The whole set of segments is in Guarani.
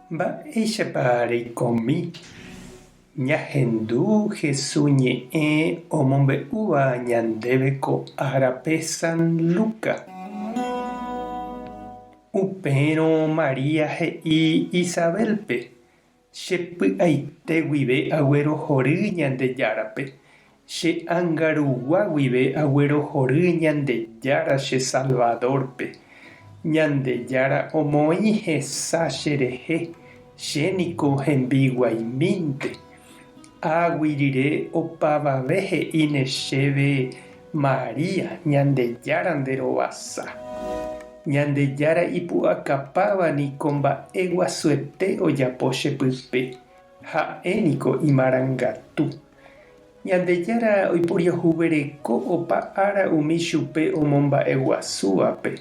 Mba'éichapa reikomi. Ñahendu Hesu ñe'ẽ omombe'úva ñandéve ko árape San Luca. Upérõ María he'i Isabelpe, Che py'aite guive aguerohory Ñandejárape, che ánga rugua guive aguerohory Ñandejára che Salvadórpe. Ñandejára omoĩ hesa cherehe, che niko hembiguaimínte. Águi rire opavave he'íne chéve María, Ñandejára nde rovasa. Ñandejára ipu'akapáva niko mba'e guasuete ojapo che pype, ha'e niko imarangatu. Ñandejára oiporiahuvereko opa ára umi chupe omomba'eguasúvape,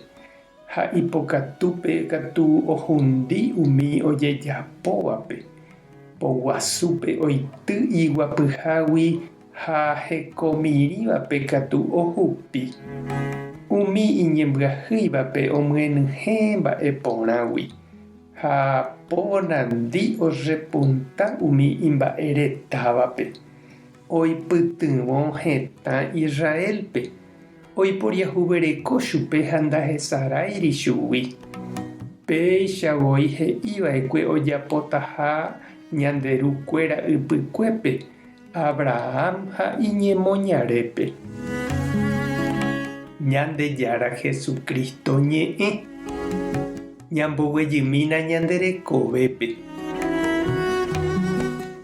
ha ipokatúpe katu ohundi umi ojejapóvape. Poguasúpe oity iguapyhágui Ha hekomirĩvape katu ohupi. Umi iñembyahýivape omyenyhẽ mba'e porãgui, ha po nandi orrepunta umi imba'e retávape. Oipytyvõ hetã Israélpe, oiporiahuvereko chupe ha ndahesaráiri chugui. Péicha voi he'i va'ekue ojapotaha ñande ru kuéra ypykuépe, Abraham ha iñemoñarépe. Ñandejára Jesucristo ñe'ẽ. Ñamboguejymína ñande rekovépe.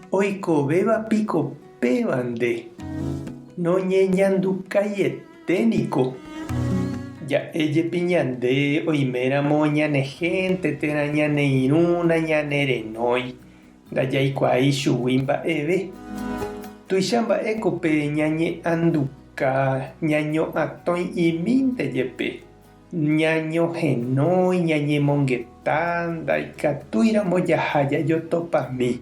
Oikovéva piko péva nde? Noñeñandukaiete niko. Ja'e jepi ñande oiméramo ñane hénte térã ñane irũ nañanerenói. Ndajaikuaái chugui mba'eve. Tuicha mba'éko pe ñañe'anduka ñaño'atõi'imínte jepe, ñañohenói, ñañemongeta, ndaikatúiramo jaha jajotopami.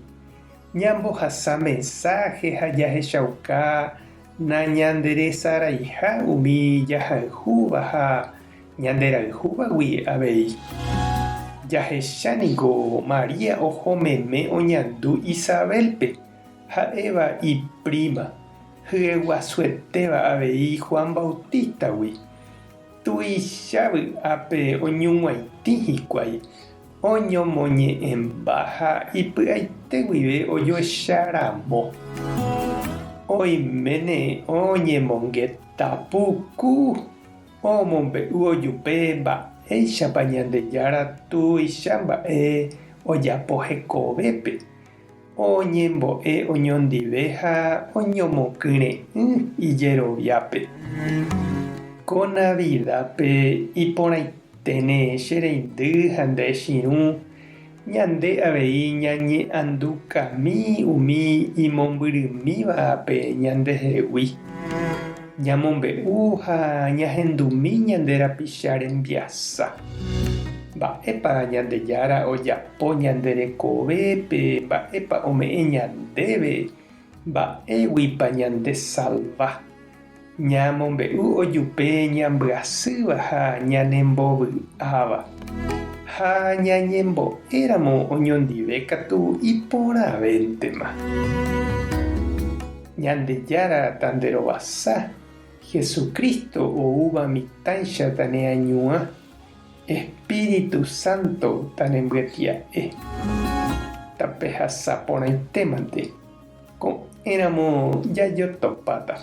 Ñambohasa mensáhe ha jahechauka nañanderesaraiha umi jahayhúva ha Ñanderayhúvagui avei. Jahecha niko María oho meme oñandu Isabélpe, ha'éva ipríma, hyeguasuetéva avei Juan Bautístagui. Tuicha vy'ápe oñug̃uaitĩ hikuái, oñomoñe'ẽmba ha ipy'aite guive ojoecha ramo. Oiméne oñemongeta puku. Omombe'u ojupe mba'éichapa Ñandejára tuicha mba'e ojapo hekovépe, oñembo'e oñondive ha oñomokyre'ỹ ijeroviápe. Ko Navidápe iporãiténe che reindy ha nde chirũ, ñande avei ñañe'andukami umi imombyrymívape ñandehegui. Ñamombe'u ha ñahendumi ñande rapicha rembiasa. Mba'épa Ñandejára ojapo ñande rekovépe, mba'épa ome'ẽ ñandéve, mba'éguipa ñandesalva. Ñamombe'u ojupe ñambyasýva ha ñanembovy'áva. Ha ñañembo'éramo oñondive katu iporãvéntema. Ñandejára tanderovasa, Jesucristo oúva mitãicha taneañuã, Espíritu Santo tanembyetia'e. Tapehasa porãitémante. Ko'ẽramo jajotopáta.